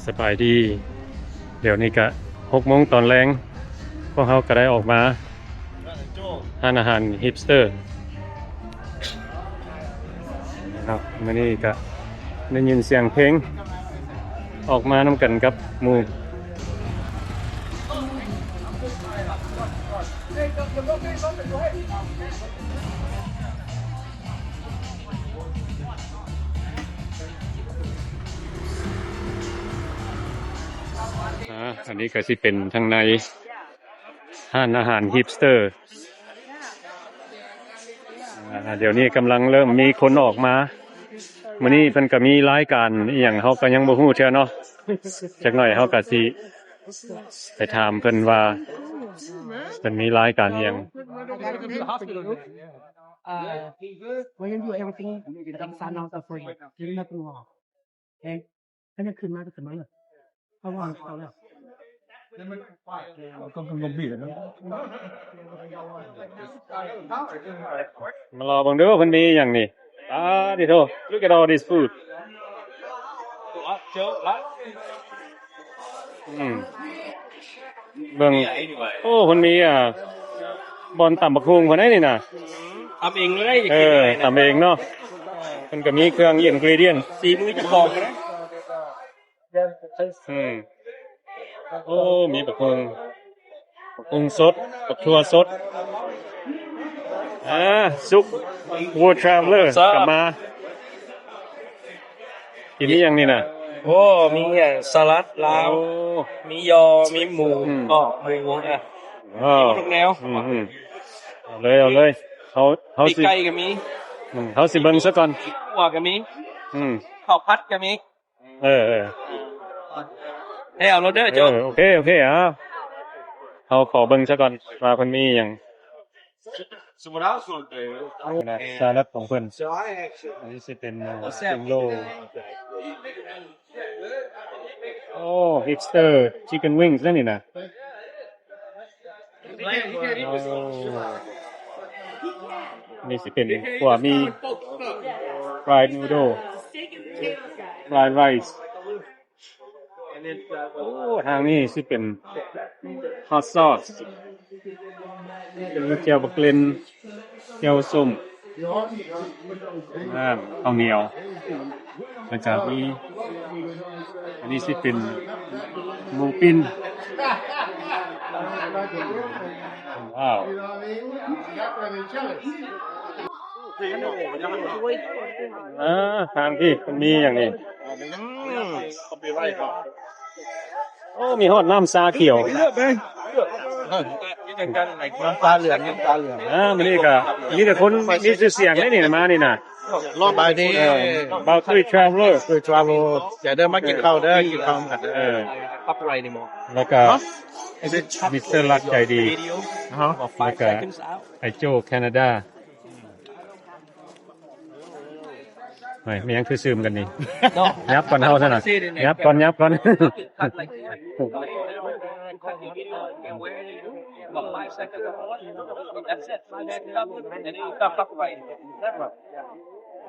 ສະບາຍດີ ດຽວນີ້ກະຫົກໂມງຕອນແລງ ພວກເຮົາກະໄດ້ອອກມາຮ້ານອາຫານຮິບສເຕີເນາະ. ມື້ນີ້ກະໄດ້ຍິນສຽງເພງ ອອກມານຳກັນກັບໝູ່. ອາ ອັນນີ້ກະຊິເປັນທາງໃນຮ້ານອາຫານຮິບສເຕີ. ອາ ດຽວນີ້ກຳລັງເລີ່ມມີຄົນອອກມາ. ມື້ນີ້ເພິ່ນກະມີລາຍການອີ່ຫຍັງ ເຮົາກະຍັງບໍ່ຮູ້ເທື່ອເນາະ. ຈັກໜ້ອຍເຮົາກະຊິໄປຖາມເພິ່ນວ່າ ເພິ່ນມີລາຍການອີ່ຫຍັງ. Uh, when you do everything, the sun out for you. There's nothing wrong. Okay? ຖ້າຍັງຂຶ້ນມາກະຂຶ້ນມາເລີຍ ເພາະວ່າເຂົາແລ້ວ ມາລໍເບິ່ງເດີ ເພິ່ນມີອີ່ຫຍັງນີ້. ປາດຕິໂທ look at all this food. ອືມ ເບິ່ງ ໂອ້ ເພິ່ນມີ ອ່າ ບ່ອນຕຳບັກຫຸ່ງເພິ່ນໃດນີ້ນະ. ຕຳເອງເລີຍ ເອີ ຕຳເອງເນາະ. ເພິ່ນກະມີເຄື່ອງ ingredient ສີມືເຈົ້າຂອງເລີຍ. ອືມ ໂອ້ ມີບັກຫຸ່ງ ບັກຫຸ່ງສົດ ບັກຖົ່ວສົດ. ອາ ສຸກ World Traveler ກັບມາ. ກິນອີ່ຫຍັງນີ້ນະ? ໂອ້ ມີສະຫຼັດລາວ ໂອ້ ມີຍໍ ມີໝູ ອືມ ອອກໝູ ອະ ທຸກແນວ. ອືມໆ ເອົາເລີຍ ເອົາເລີຍ. ເຮົາ ເຮົາຊິ ປີກໄກ່ກະມີ. ອືມ ເຮົາຊິເບິ່ງຊະກ່ອນ. ຂົ້ວກະມີ. ອືມ ເຂົ້າຜັດກະມີ. ເອີ ເອີ ໃຫ້ເອົາໂລດເດີ ເອີ ໂຈ. ໂອເຄ ໂອເຄ ເອົາ ເຮົາຂໍເບິ່ງຊະກ່ອນວ່າເພິ່ນມີຫຍັງ. ສະລັດຂອງເພິ່ນ ອັນນີ້ຊິເປັນ ເອີ ສະລິງໂລ. ໂອ້ ຮິບສເຕີ ຊິກເກັນວິ້ງສ໌ ແລ້ວນີ້ນະ. ໂອ້ ນີ້ຊິເປັນຂົ້ວໝີ່ fried noodle, fried rice. ໂອ້ ທາງນີ້ຊິເປັນ hot sauce ເປັນແຈ່ວບັກເລັ່ນ ແຈ່ວສົ້ມ ນ້ຳ ເຂົ້າໜຽວ ແລ້ວກະມີ ອັນນີ້ຊິເປັນໝູປີ້ນ. ວ້າວ ເອີ ທາງທີ່ມັນມີຫຍັງນີ້ ໂອ້ ມີຮອດນ້ຳຊາຂຽວ ນ້ຳຊາເຫຼືອງ ນ້ຳຊາເຫຼືອງ. ອ່າ ມື້ນີ້ກະມີແຕ່ຄົນມີຊື່ສຽງເດ້ນີ້ ມານີ້ນະ. Hello ສະບາຍດີ ເອີ ບ່າວຕຸ້ຍ Traveler ຕຸ້ຍ Traveler ເດີ ມາກິນເຂົ້າເດີ ກິນເຂົ້ານຳກັນເດີ. ເອີ ແລ້ວກະ Mister ລັດໃຈດີ ແລ້ວກະ ໄອ້ໂຈ້ Canada. ເຮີ້ຍ ແມ່ນຫຍັງຄືຊຶມກັນນີ້ ຫຍັບກ່ອນເຮົາຊັ້ນນະ ຫຍັບກ່ອນ ຫຍັບກ່ອນ.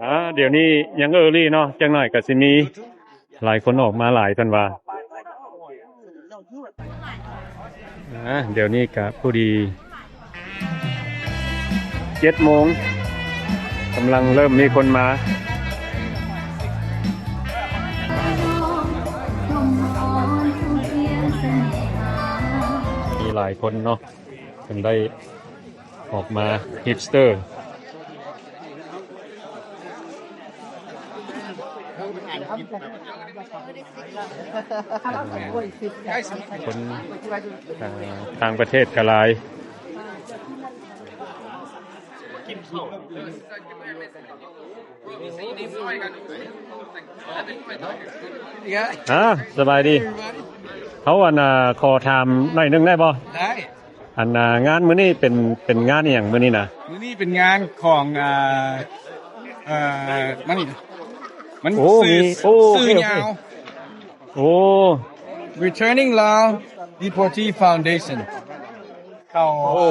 ອ່າ ດຽວນີ້ຍັງເອີລີເນາະ ຈັກໜ້ອຍກະຊິມີ ຫຼາຍຄົນອອກມາຫຼາຍ ເພິ່ນວ່າ. ອ່າ ດຽວນີ້ກະພໍດີເຈັດໂມງ ກຳລັງເລີ່ມມີຄົນມາ ມີຫຼາຍຄົນເນາະ ເພິ່ນໄດ້ ອອກມາຮິບສເຕີ ຄົນ ເອີ ຕ່າງປະເທດກະຫຼາຍ. ອ່າ ສະບາຍດີ ເຮົາ ອັນ ຂໍຖາມໜ້ອຍໜຶ່ງໄດ້ບໍ່? ໄດ້. ອັນ ອ່າ ງານມື້ນີ້ເປັນ ເປັນງານອີ່ຫຍັງມື້ນີ້ນະ? ມື້ນີ້ເປັນງານຂອງ ອ່າ ເອີ ມັນ ມັນ ໂອ້ ຊື່ ມີ ໂອ້ ຊື່ຍາວ ໂອເຄ ໂອ້ Returning Lao Deportee Foundation ເຂົາ ໂອ້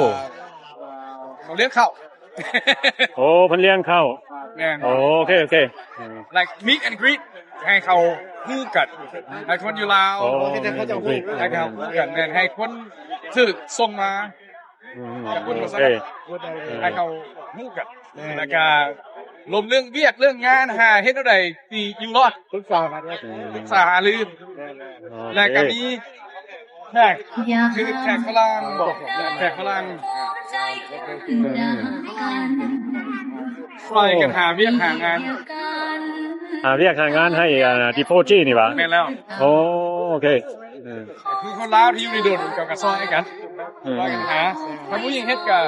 ເຂົາລ້ຽງເຂົ້າ ໂອ້ ເພິ່ນລ້ຽງເຂົ້າ ແມ່ນ ໂອເຄ ໂອເຄ like meet and greet ໃຫ້ເຂົາ ຮູ້ກັນ ໃຫ້ຄົນຢູ່ລາວ ໂອ້ ໃຫ້ເຂົາຮູ້ກັນ ແມ່ນໃຫ້ຄົນຖືກສົ່ງມາ ອືມ ຈາກຄົນ ໂອເຄ ໃຫ້ເຂົາຮູ້ກັນ ແມ່ນ ແລ້ວກະລົມເລື່ອງວຽກເລື່ອງງານ ຫາເຮັດແນວໃດທີ່ຢູ່ລອດ ປຶກສາຫາລື ອືມ ປຶກສາຫາລື ແມ່ນໆ ໂອເຄ ແລ້ວກະມີ ແຂກ ຄືແຂກຝຣັ່ງ ແຂກຝຣັ່ງ ອືມ ຊ່ອຍກັນຫາວຽກຫາງານ ຫາວຽກຫາງານໃຫ້ ອ່າ ດີໂພຈີນີ້ຫວາ? ແມ່ນແລ້ວ ໂອ້ ໂອເຄ ອືມ ຄືຄົນລາວທີ່ຢູ່ນີ້ດົນ ເຂົາກະຊ່ອຍກັນ ອືມ ຊ່ອຍກັນຫາ ຖ້າຜູ້ຍິງເຮັດກະ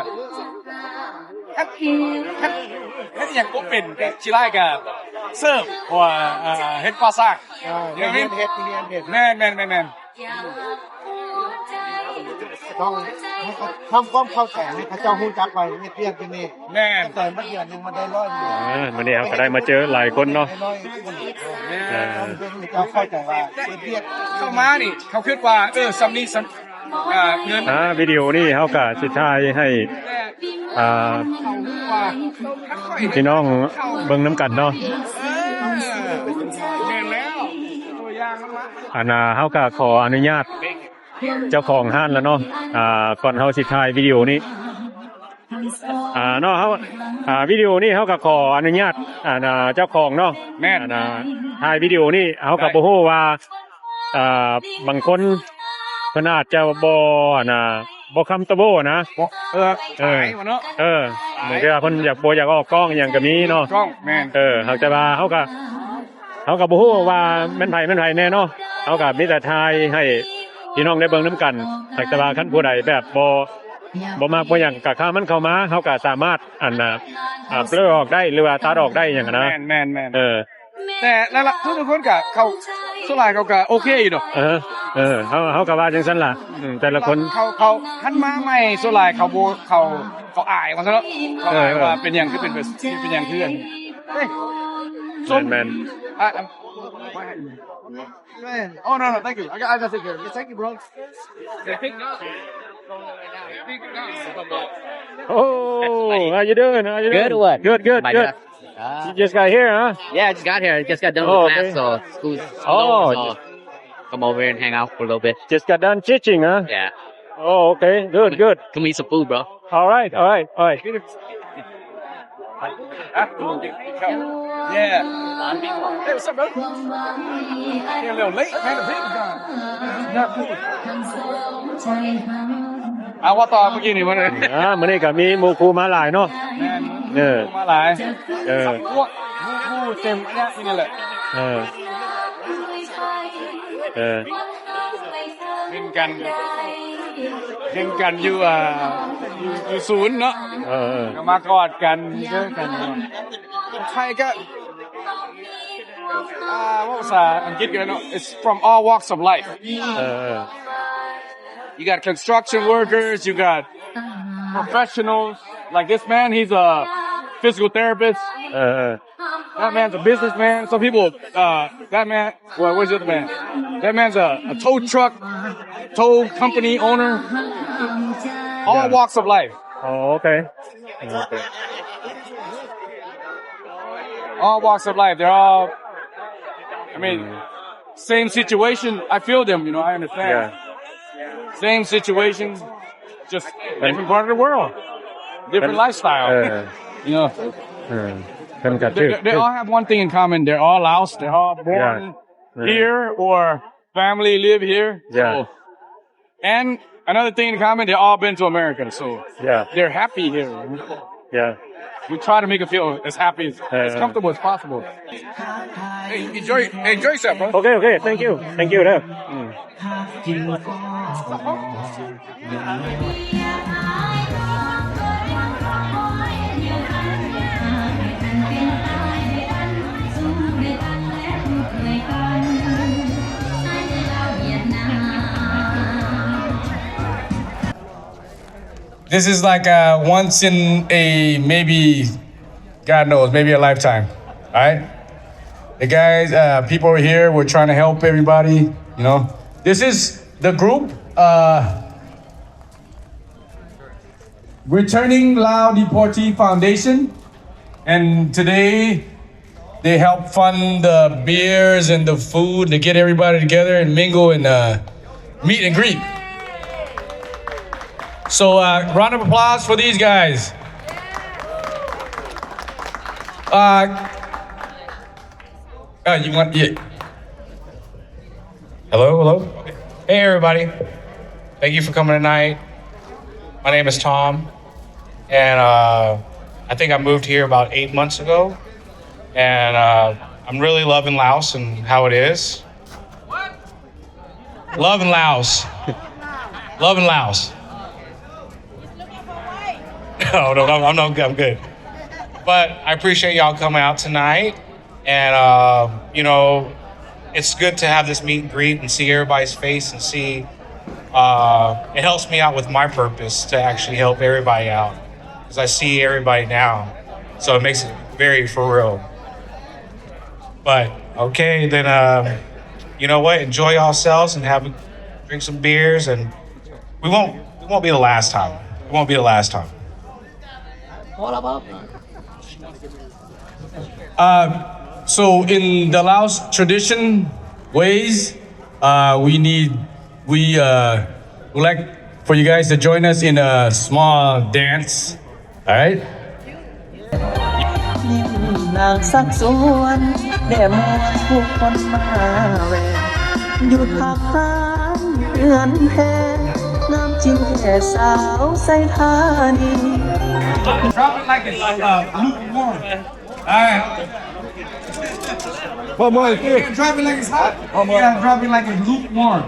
ເຮັດ ເຮັດ ເຮັດອີ່ຫຍັງບໍ່ເປັນ ກະຂີ້ລ້າຍກະເສີບ ເພາະວ່າ ອ່າ ເຮັດກໍ່ສ້າງ ເອີ ຮຽນເຮັດ ຮຽນເຮັດ ແມ່ນໆໆໆ ຕ້ອງໃຫ້ເຂົາທຳຄວາມເຂົ້າໃຈ ໃຫ້ເຂົາເຈົ້າຮູ້ຈັກວ່າເຮັດວຽກຢູ່ນີ້ ແມ່ນ ແຕ່ມາເດືອນໜຶ່ງມັນໄດ້ຮ້ອຍເດືອນ ເອີ ມື້ນີ້ເຮົາກະໄດ້ມາເຈີຫຼາຍຄົນເນາະ ແມ່ນ ເອີ ເຈົ້າເຂົ້າໃຈວ່າເຮັດວຽກ ເຂົ້າມານີ້ ເຂົາຄິດວ່າ ເອີ ສ່ຳນີ້ສ່ຳ ອ່າ ວິດີໂອນີ້ເຮົາກະຊິຖ່າຍໃຫ້ ອ່າ ພີ່ນ້ອງເບິ່ງນຳກັນເນາະ ເອີ ແມ່ນແລ້ວ ຕົວຢ່າງມັນລະ ອັນນ່າ ເຮົາກະຂໍອະນຸຍາດເຈົ້າຂອງຮ້ານລະເນາະ ອ່າ ກ່ອນເຮົາຊິຖ່າຍວິດີໂອນີ້ ອ່າ ເນາະ ເຮົາ ອ່າ ວິດີໂອນີ້ເຮົາກະຂໍອະນຸຍາດ ອ່າ ເຈົ້າຂອງເນາະ ແມ່ນ ອ່າ ຖ່າຍວິດີໂອນີ້ ເຮົາກະບໍ່ຮູ້ວ່າ ອ່າ ບາງຄົນເພິ່ນອາດຈະບໍ່ ອັນນ່າ ບໍ່ຄຳເຕີເບິນະ ບໍ່ ເອີ ເອີ ອາຍບໍ່ເນາະ ເອີ ບາງເທື່ອເພິ່ນຢາກ ບໍ່ຢາກອອກກ້ອງອີ່ຫຍັງກະມີເນາະ ກ້ອງ ແມ່ນ ເອີ ຫາກແຕ່ວ່າເຮົາກະ ເຮົາກະບໍ່ຮູ້ວ່າແມ່ນໃຜແມ່ນໃຜແນ່ເນາະ ເຮົາກະມີແຕ່ຖ່າຍໃຫ້ພີ່ນ້ອງໄດ້ເບິ່ງນຳກັນ ຫາກແຕ່ວ່າຄັນຜູ້ໃດແບບບໍ່ ບໍ່ມັກບໍ່ຫຍັງກະຂ້າມມັນເຂົ້າມາ ເຮົາກະສາມາດ ອັນນ່າ ອ່າ ເບລີອອກໄດ້ ຫຼືວ່າຕັດອອກໄດ້ຫຍັງຫັ້ນນະ ແມ່ນໆໆ ເອີ ແຕ່ຫຼາຍໆ ທຸກໆຄົນກະເຂົາ ສ່ວນຫຼາຍເຂົາກະໂອເຄຢູ່ດອກ ເອີ ເອີ ເຮົາ ເຮົາກະວ່າຈັ່ງຊັ້ນລະ ອືມ ແຕ່ລະຄົນ ເຂົາ ເຂົາ ຄັນມາໃໝ່ ສ່ວນຫຼາຍເຂົາບໍ່ ເຂົາ ເຂົາອາຍວ່າຊັ້ນເນາະ ເຂົາອາຍວ່າເປັນຫຍັງຄືເປັນ ເປັນຫຍັງຄືອັນ ເອີຍ ແມ່ນໆ Man. Oh, no, no, thank you. I got, I got it here. Thank you, bro. Oh, how you doing? How you doing? Good or what? Good, good, good. You just got here, huh? Yeah, I just got here. I just got done with class, so school's, school's over, so come over here and hang out for a little bit. Just got done teaching, huh? Yeah. Oh, okay. Good, good. Come eat some food, bro. All right, all right, all right. Yeah. Hey, what's up, bro? You're a little late, man. The baby's gone. Not cool. ເອົາ ວ່າຕໍ່ເມື່ອກີ້ນີ້ ມື້ນີ້ ອ່າ ມື້ນີ້ກະມີໝູ່ຄູ່ມາຫຼາຍເນາະ ແມ່ນ ເອີ ມາຫຼາຍ ເອີ ໝູ່ຄູ່ເຕັມອັນນີ້ແຫຼະ ເອີ ເອີ ເຫັນກັນ ເຫັນກັນຢູ່ ອ່າ ຢູ່ ຢູ່ສູນເນາະ ເອີ ເອີ ກະມາກອດກັນ ເຈີກັນ ໃຜກະ ອ່າ ເວົ້າພາສາອັງກິດກະໄດ້ເນາະ it's from all walks of life ເອີ ເອີ You got construction workers, you got professionals. Like this man, he's a physical therapist. ເອີ ເອີ That man's a businessman. Some people, uh, that man, well, what's the other man? That man's a, a tow truck, tow company owner. All walks of life. ອໍ ໂອເຄ ໂອເຄ All walks of life. They're all, I mean, same situation. I feel them, you know, I understand. Yeah. Same situation, just different part of the world, different lifestyle. ເອີ You know, ເອີ ເພິ່ນກະ they, they all have one thing in common. They're all Laos. They're all born here or family live here. Yeah. So, and another thing in common, they all been to America. So, yeah, they're happy here. Yeah. We try to make them feel as happy as, as comfortable as possible. Hey, enjoy, enjoy yourself, bro. Okay, okay. Thank you. Thank you ເດີ This is like a once in a maybe, God knows, maybe a lifetime, right? The guys, uh, people are here. We're trying to help everybody, you know. This is the group, uh, Returning Lao Deportee Foundation. And today, They help fund the beers and the food to get everybody together and mingle and, uh, meet and greet. So, uh, round of applause for these guys. Uh, uh, you want, yeah. Hello, hello. Hey, everybody. Thank you for coming tonight. My name is Tom, and, uh, I think I moved here about eight months ago, and, uh, I'm really loving Laos and how it is. Loving Laos. Loving Laos. Oh, no, I'm, I'm, I'm good. But I appreciate y'all coming out tonight. And, uh, you know, it's good to have this meet and greet and see everybody's face and see, uh, it helps me out with my purpose to actually help everybody out, 'cause I see everybody now. So it makes it very for real. But, okay, then, uh, you know what? Enjoy yourselves and have a, drink some beers, and we won't, it won't be the last time. It won't be the last time. All about Uh, so in the Laos tradition ways, uh, we need, we, uh, would like for you guys to join us in a small dance. All right? ນາງສັກສວນ ແດ່ມວນຜູ້ຄົນມາແວ່ ຢູ່ພາກທາງເຮືອນແພ ງາມຈິງແທ້ສາວໄຊທານີ. Drop it like it's, uh, lukewarm. All right. One more, okay. You can drop it like it's hot. One more. Yeah, drop it like it's lukewarm.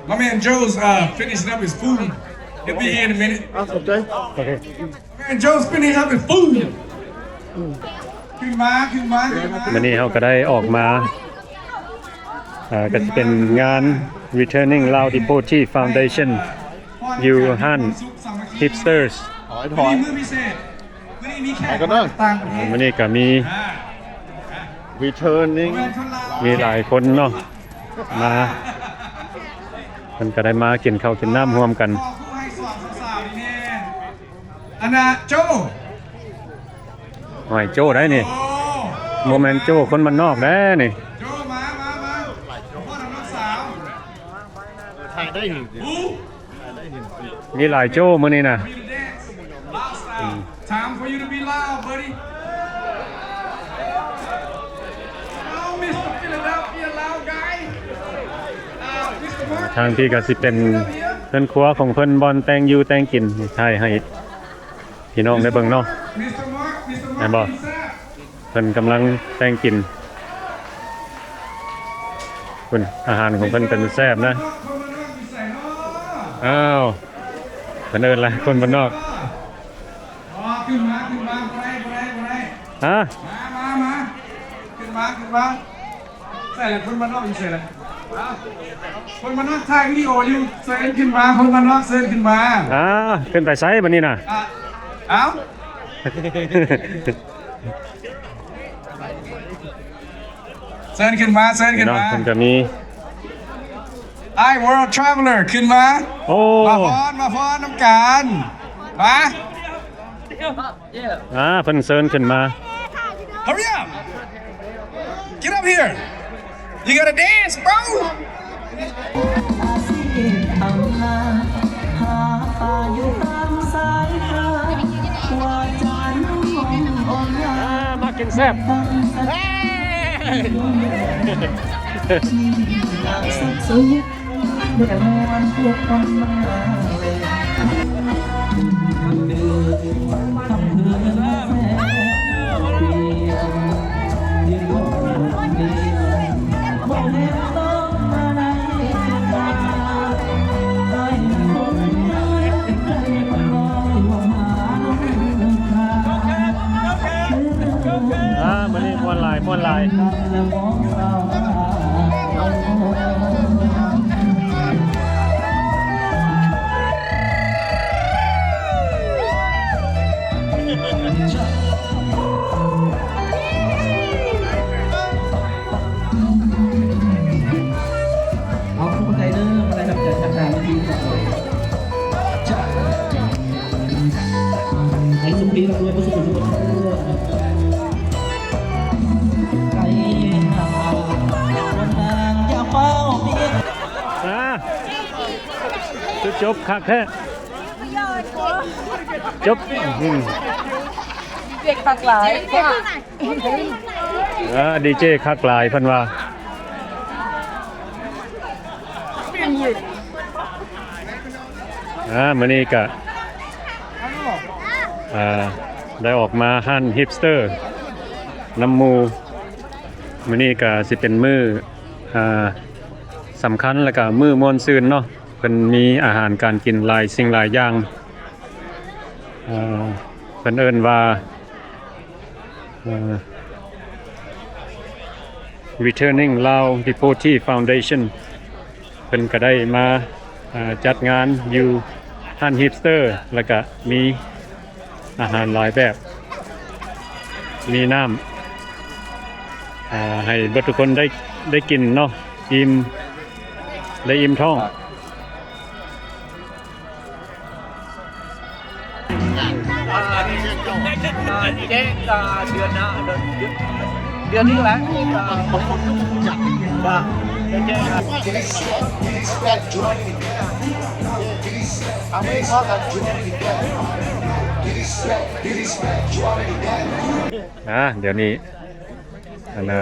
My man Joe's, uh, finishing up his food. He'll be here in a minute. ຂອບໃຈ. Okay. My man Joe's finishing up his food. ຂຶ້ນມາ ຂຶ້ນມາ ຂຶ້ນມາ. ມື້ນີ້ເຮົາກໍໄດ້ອອກມາ ເອີ ກໍຊິເປັນງານ Returning Lao Devotee Foundation ຢູ່ຮ້ານ Hipsters. ມື້ນີ້ມີແຂກຈາກຕ່າງປະເທດ. ມື້ນີ້ກໍມີ Returning ມີຫຼາຍຄົນເນາະ ມາ ເພິ່ນກໍໄດ້ມາກິນເຂົ້າກິນນ້ຳຮ່ວມກັນ. ອັນນ່າ ໂຈ້ ຫ້ອຍ ໂຈ້ໄດ໋ນີ້. ໂອ້ ບໍ່ແມ່ນໂຈ້ຄົນບ້ານນອກເດ້ນີ້. ໂຈ້ ມາ ມາ ມາ ມາພ້ອມກັບນ້ອງສາວ. ເອີ ຖ່າຍໄດ້ຢູ່. ມີຫຼາຍໂຈ້ມື້ນີ້ນະ. Time for you to be loud, buddy. Oh, Mister Philadelphia Lao guy. Uh, Mister Mark. ທາງພີ້ກໍຊິເປັນເຮືອນຄົວຂອງເພິ່ນ ບ່ອນແຕ່ງຢູ່ແຕ່ງກິນ ຖ່າຍໃຫ້ພີ່ນ້ອງໄດ້ເບິ່ງເນາະ. Mister Mark, Mister Mark ແມ່ນບໍ່? ເພິ່ນກຳລັງແຕ່ງກິນ. ເພິ່ນ ອາຫານຂອງເພິ່ນເປັນແຊບນະ. ອ້າວ ເພິ່ນເອີ້ນລະຄົນບ້ານນອກ. ອໍ ຂຶ້ນມາ ຂຶ້ນມາ ບໍ່ໄດ້ ບໍ່ໄດ້ ບໍ່ໄດ້. ຮະ? ມາ ມາ ມາ ຂຶ້ນມາ ຂຶ້ນມາ. ໃສ່ລະ ຄົນບ້ານນອກຢູ່ໃສລະ? ອ້າວ ຄົນບ້ານນອກຖ່າຍວິດີໂອຢູ່. ເຊີນຂຶ້ນມາ ຄົນບ້ານນອກ ເຊີນຂຶ້ນມາ. ອ່າ ຂຶ້ນໄປໃສບັດນີ້ນະ? ອ່າ ອ້າວ ເຊີນຂຶ້ນມາ ເຊີນຂຶ້ນມາ. ເນາະ ເພິ່ນຈະມີ ອ້າຍ World Traveler ຂຶ້ນມາ. ໂອ້ ມາຟ້ອນ ມາຟ້ອນນຳກັນ ມາ. ອ່າ ເພິ່ນເຊີນຂຶ້ນມາ. Hurry up! Get up here! You gotta dance, bro! ອ່າ ມາກິນແຊບ. ອ່າ ມື້ນີ້ມ່ວນຫຼາຍ ມ່ວນຫຼາຍ. ອ່າ ມື້ນີ້ ອ່າ ຄືຈົບຄັກແທ້ ຈົບ ອືມ ເຈັກຄັກຫຼາຍ ອ່າ ດີເຈຄັກຫຼາຍເພິ່ນວ່າ. ອ່າ ມື້ນີ້ກະ ອ່າ ໄດ້ອອກມາຮ້ານຮິບສເຕີນຳໝູ່. ມື້ນີ້ກະຊິເປັນມື້ ອ່າ ສຳຄັນ ແລະກະມື້ມ່ວນຊື່ນເນາະ ເພິ່ນມີອາຫານການກິນຫຼາຍສິ່ງຫຼາຍຢ່າງ. ເອີ ເພິ່ນເອີ້ນວ່າ ເອີ Returning Lao Deportee Foundation ເພິ່ນກະໄດ້ມາ ເອີ ຈັດງານຢູ່ຮ້ານຮິບສເຕີ ແລະກະມີອາຫານຫຼາຍແບບ ມີນ້ຳ ເອີ ໃຫ້ເບິດທຸກຄົນໄດ້ ໄດ້ກິນເນາະ ອີ່ມ ໄດ້ອີ່ມທ້ອງ. ອ່າ ແຈ້ງ ອ່າ ເດືອນໜ້າ ເດືອນ ເດືອນນີ້ແຫຼະ ອ່າ ບໍ່ຮູ້ຈັກວ່າໄດ້ແຈ້ງ ອ່າ ດຽວນີ້ ອັນນ່າ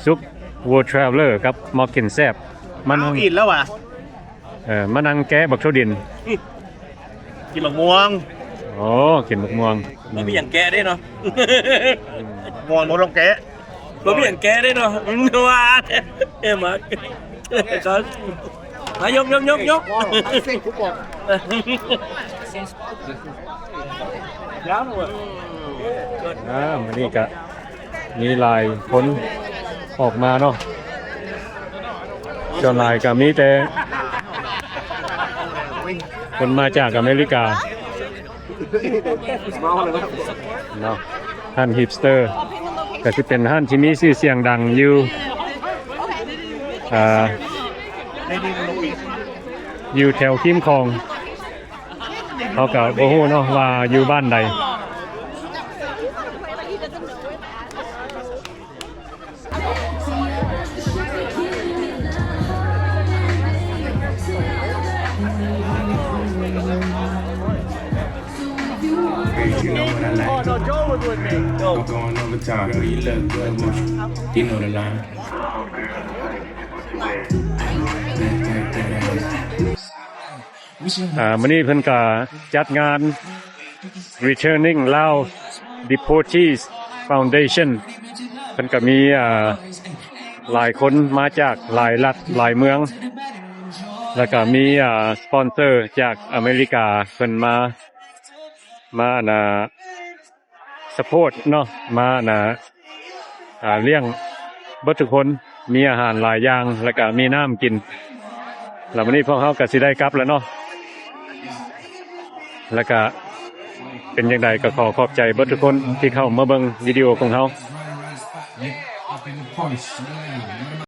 ສຸກ World Traveler ກັບໝໍ້ກິນແຊບ ມັນ ເອົາອີກແລ້ວຫວາ? ເອີ ມານັ່ງແກະບັກຖົ່ວດິນ ກິນບັກມ່ວງ. ໂອ້ ກິນບັກມ່ວງ ບໍ່ມີຫຍັງແກະເດ້ເນາະ ມ່ວງບໍ່ຕ້ອງແກະ ບໍ່ມີຫຍັງແກະເດ້ເນາະ ວ່າ ເອີ ມາ ມາ ຍົກ ຍົກ ຍົກ ຍົກ. ອ່າ ມື້ນີ້ກະ ມີຫຼາຍຄົນອອກມາເນາະ ສ່ວນຫຼາຍກະມີແຕ່ຄົນມາຈາກອາເມລິກາເນາະ. ຮ້ານຮິບສເຕີກະຊິເປັນຮ້ານທີ່ມີຊື່ສຽງດັງຢູ່ ອ່າ ຢູ່ແຖວຄີມຂອງ. ເຮົາກະບໍ່ຮູ້ເນາະວ່າຢູ່ບ້ານໃດ. ອ່າ ມື້ນີ້ເພິ່ນກະຈັດງານ Returning Lao Deportees Foundation ເພິ່ນກະມີ ອ່າ ຫຼາຍຄົນມາຈາກຫຼາຍລັດຫຼາຍເມືອງ ແລ້ວກະມີ ອ່າ ສະປອນເຊີຈາກອາເມລິກາ ເພິ່ນມາ ມາ ອັນນ່າ ສະໂພດເນາະ ມາ ອັນນ່າ ອ່າ ລ້ຽງເບິດທຸກຄົນ ມີອາຫານຫຼາຍຢ່າງ ແລ້ວກະມີນ້ຳກິນ. ແລ້ວມື້ນີ້ພວກເຮົາກະຊິໄດ້ກັບແລ້ວເນາະ ແລ້ວກະເປັນຈັ່ງໃດກະຂໍຂອບໃຈເບິດທຸກຄົນທີ່ເຂົ້າມາເບິ່ງວິດີໂອຂອງເຮົາ.